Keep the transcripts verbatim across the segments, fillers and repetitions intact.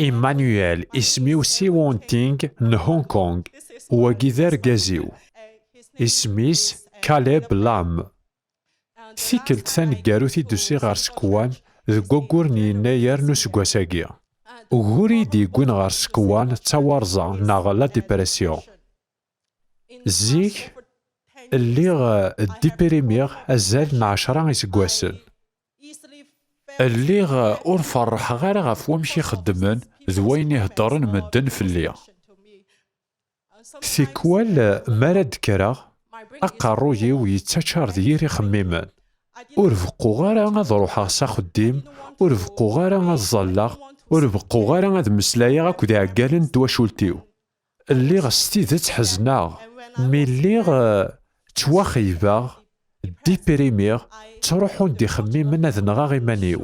Emmanuel, isem-iw Siwon Ting n Hong Kong. Wagi d argaz-iw. Isem-is Caleb Lam. Tikkelt taneggarut i d-usiɣ ɣer Sekwan deg waggur n yennayer n useggas-agi. Ugur i yi-d-yewwin ɣer Sekwan d tawarẓa neɣ la dépression. Zik, lliɣ, eh, dipirimiɣ azal n ɛecra iseggasen. Lliɣ, eh, ur ferrḥeɣ ara ɣef wamek i xeddmen d wayen i heddren medden fell-i. Tikwal, eh, mi ara d-kkreɣ, aqerruy-iw yettaččar d yir ixemmimen. Ur beqquɣ ara ad ruḥeɣ s axeddim, ur beqquɣ ara ad ẓalleɣ, ur beqquɣ ara ad mmeslayeɣ akked iɛeggalen n twacult-iw. Lliɣ s tidet ḥezneɣ. Mi lliɣ, eh, ttwaxeybeɣ, dipirimiɣ, ttruḥun-d ixemmimen ad nɣeɣ iman-iw.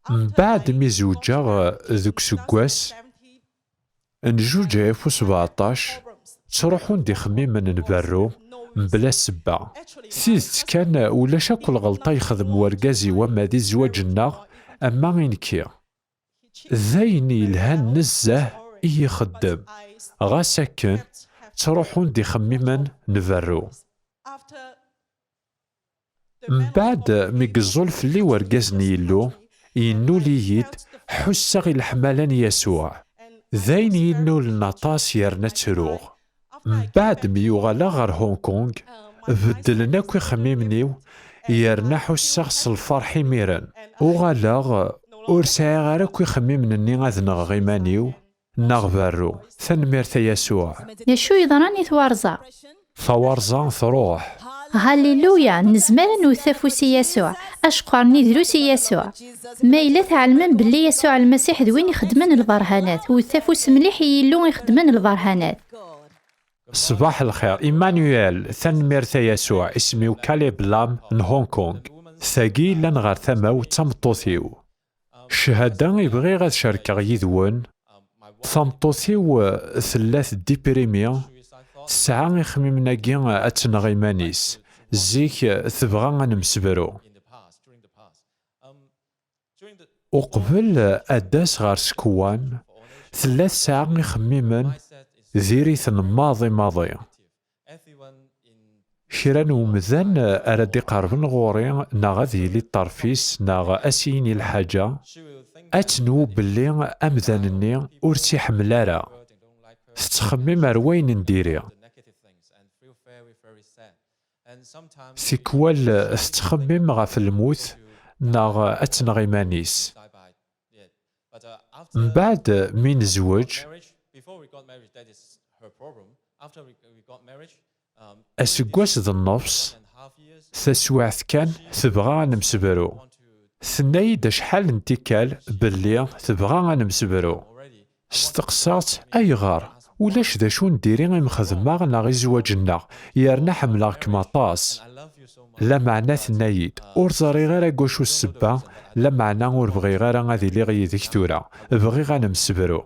Mbeɛd mi zewǧeɣ, eh, deg useggas n zuǧ alaf u sbeɛṭac, ttruḥun-d ixemmimen n berru, mebla ssebba. Tidet kan, eh, ulac akk lɣelṭa yexdem wergaz-iw ama di zzwaǧ-nneɣ, ama i nekki. D ayen yelhan nezzeh i ixeddem. Ɣas akken, ttruḥun-d ixemmimen n berru. Mbeɛd mi yeẓẓul fell-i wergaz n Yillu, yennul-iyi-d, ḥusseɣ i leḥmala n Yasuɛ. D ayen yennulen aṭas yerna ttruɣ. Mbeɛd mi uɣaleɣ ɣer Hong Kong, beddlen akk ixemmimen-iw, yerna ḥusseɣ s lferḥ imiren. Uɣaleɣ ur sɛiɣ ara akk ixemmimen-nni ad nɣeɣ iman-iw, neɣ berru. Tanemmirt a Yasuɛ. D acu yeḍran i twarẓa? Tawarẓa truḥ. Halleluya! Nezmer ad nwet afus i Yasuɛ, acqar-nni drus i Yasuɛ. Ma yella tɛelmem belli Yasuɛ Lmasiḥ d win ixeddmen lberhanat, wet afus mliḥ i Yillu ixeddmen lberhanat. Ṣbaḥ lxir, Emmanuel, tanemmirt a Yasuɛ, isem-iw Caleb Lam n Hong Kong. Tagi yellan ɣer tama-w d tameṭṭut-iw. Cchada i bɣiɣ ad cerkeɣ yid-wen. Tameṭṭut-iw, eh, tella teddipirimi, tesɛa ixemmimen-agi, eh, ad tenɣ iman-is. Zik, eh, tebɣa ad nemsebru. Uqbel, eh, ad d-tas ɣer Sekwan, tella tesɛa ixemmimen diri-ten maḍi maḍi. Kra n umdan ara d-iqerben ɣur-i neɣ ad yili ṭṭerf-is neɣ ad s-yini lḥaǧa, ad tenwu belli amdan-nni ur tt-iḥemmel ara. Tettxemmim ar wayen n diri. Tikwal tettxemmim ɣef lmut neɣ ad tenɣ iman-is. Mbeɛd mi nezweǧ, aseggas d nnefs, taswiɛt kan tebɣa ad nemsebru. Tenna-yi-d acḥal n tikkal belli tebɣa ad nemsebru. Steqsaɣ-tt ayɣer, ulac d acu n diri i m-xedmeɣ neɣ i zzwaǧ-nneɣ, yerna ḥemmleɣ-kem aṭas. Lameɛna tenna-yi-d, ur ẓriɣ ara deg wacu ssebba, lameɛna ur bɣiɣ ara ad iliɣ yid-k tura, bɣiɣ ad nemsebru.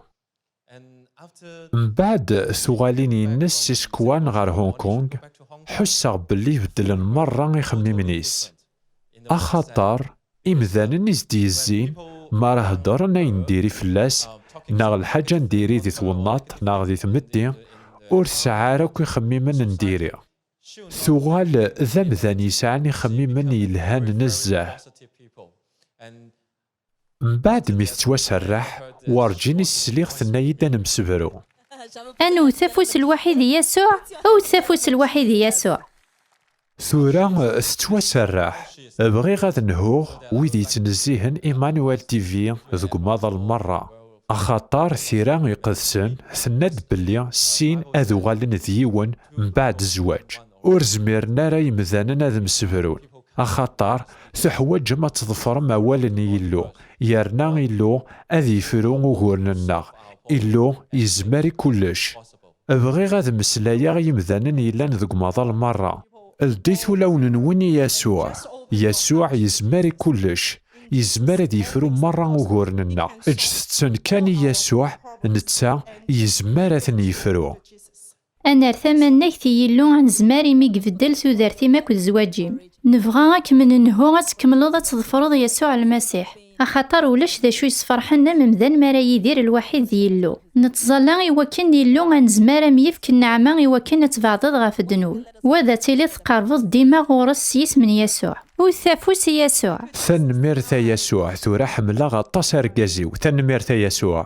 Mbeɛd tuɣalin-ines si Sekwan ɣer Hong Kong, ḥusseɣ belli beddlen merra ixemmimen-is. Axaṭer imdanen i s-d-yezzin, mi ara heddren ayen n diri fell-as, neɣ lḥaǧa n diri di twennaḍt neɣ di tmetti, ur tesɛi ara akk ixemmimen n diri. Tuɣal d amdan yesɛan ixemmimen yelhan nezzeh. Mbeɛd mi tettwaserreḥ, werǧin i s-sliɣ tenna-yi-d ad nemsebru. Ad nwet afus lwaḥid i Yasuɛ, wwtet afus lwaḥid i Yasuɛ. Tura tettwaserreḥ. Bɣiɣ ad nhuɣ wid yettnezzihen Emmanuel T V deg umaḍal merra. Axaṭer Tira Iqedsen tenna-d belli sin ad uɣalen d yiwen mbeɛd zzwaǧ. Ur zmiren ara yemdanen ad msebrun. Axaṭer teḥwaǧem ad tḍefrem awal n Yillu, yerna Illu ad yefru uguren-nneɣ. Illu yezmer i kullec. Bɣiɣ ad mmeslayeɣ i yimdanen yellan deg umaḍal merra. Ldit ulawen-nwen i Yasuɛ. Yasuɛ yezmer i kullec. Yezmer ad yefru merra uguren-nneɣ. Ǧǧet-ten kan i Yasuɛ, netta yezmer ad ten-yefru. Ad nerr tamannagt i Yillu anezmar imi ibeddel tudert-im akked zzwaǧ-im. Nebɣa ad kem-nenhu ad tkemmleḍ ad tḍefreḍ Yasuɛ Lmasiḥ. Axaṭer ulac d acu yesferḥen am umdan mi ara yidir lwaḥid d Yillu. Nettẓalla i wakken Yillu a nezmer a m-yefk nneɛma i wakken ad tbeɛdeḍ ɣef ddnub. Wa d ad tiliḍ tqerrbeḍ dima ɣur-s s yisem n Yasuɛ. Wwtet afus i Yasuɛ. Tanemmirt a Yasuɛ, tura ḥemmleɣ aṭas argaz-iw. Tanemmirt a Yasuɛ.